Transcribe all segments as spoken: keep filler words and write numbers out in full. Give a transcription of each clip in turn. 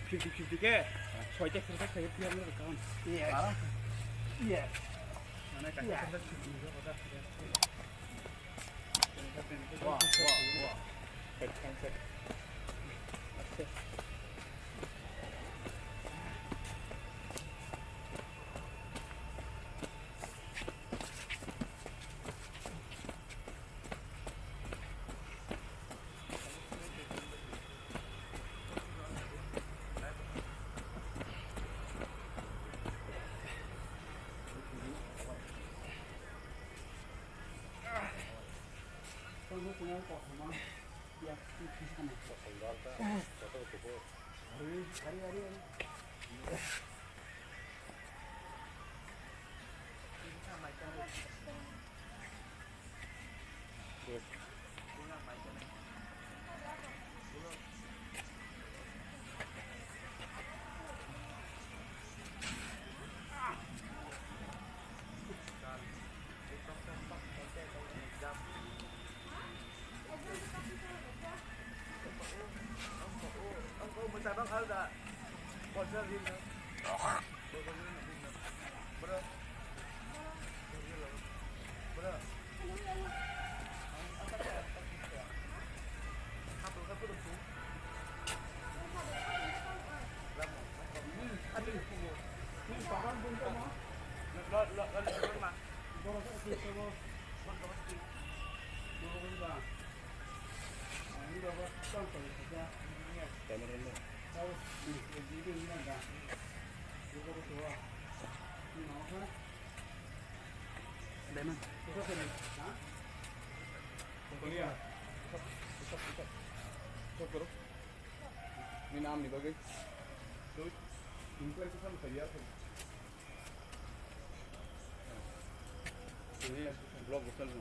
Fifty fifty ke, soita fifty ke, three hundred account. Yes. Yes. Wah, wah, wah. Diamond. Ni nam ni bagwi. Tui. Inquiry kisa mo kariya. Block bosal mo.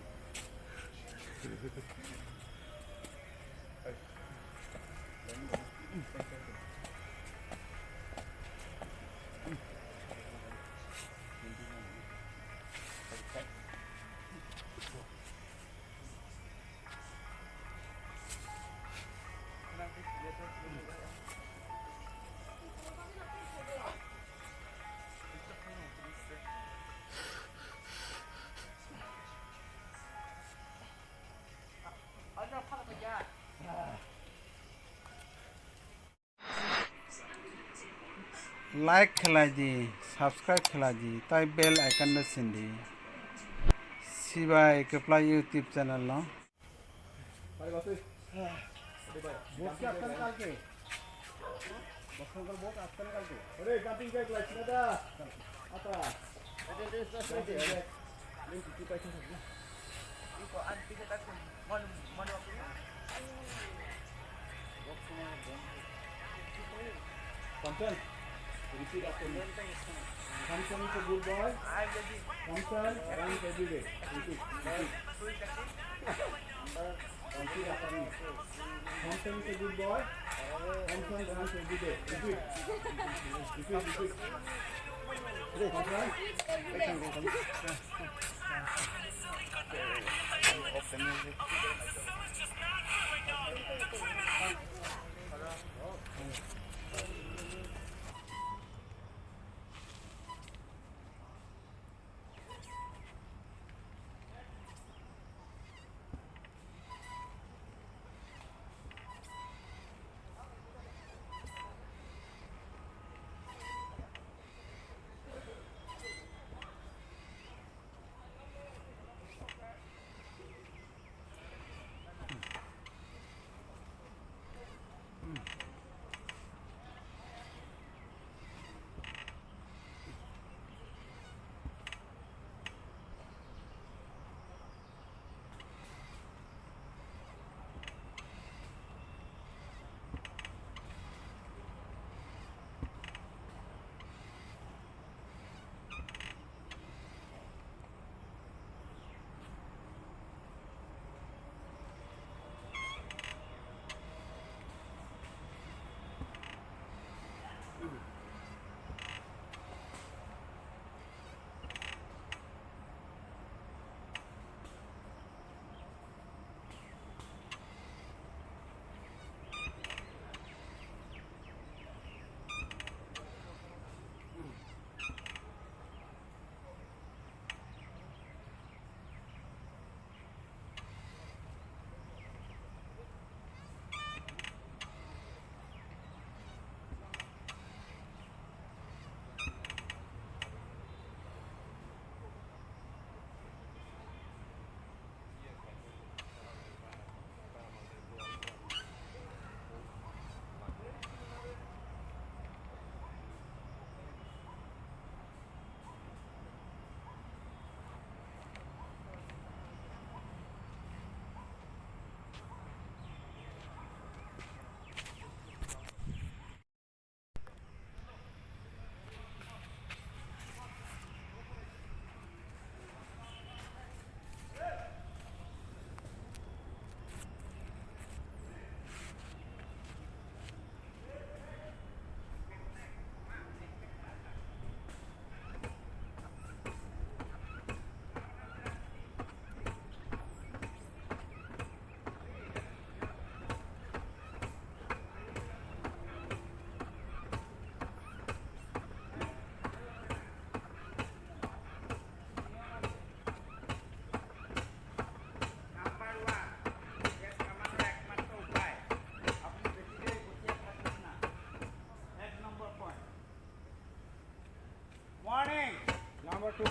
Like khlai di, subscribe khlai di, tai bell icon no sindi. Sibai kwplai YouTube channel no. Kanchan, repeat after me. Kanchan is a good boy. Kanchan runs every day. Repeat, repeat. Repeat after me. Kanchan is a good boy. Kanchan runs every day. Repeat. Repeat, repeat. Kanchan.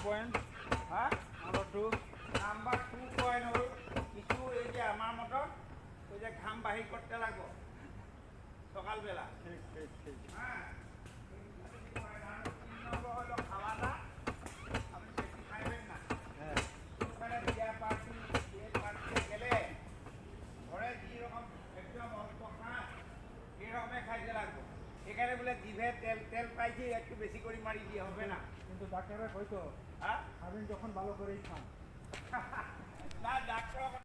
Point. হ্যাঁ, number two. Number two point হলো কিছু এই যে আমার মতন ওই যে ঘাম বাহির করতে লাগবো সকালবেলা। ঠিক, ঠিক, ঠিক। হ্যাঁ। তিন নম্বর হলো খাওয়া দাওয়া। আপনি বেশি খাইবেন না। হ্যাঁ। ওখানে বিয়ার পার্টি, বিয়ের পার্টিতে গেলে ঘরে যেরকম একদম অল্প খান, এরকমই খাইতে লাগবো। এখানে বলে জিভে তেল, তেল পাইছি, একটু বেশি করে মারি দিয়ে হবে না। কিন্তু ডাক্তাররা কইতো, হ্যাঁ? খাবেন যখন ভালো করেই খান। না, ডাক্তার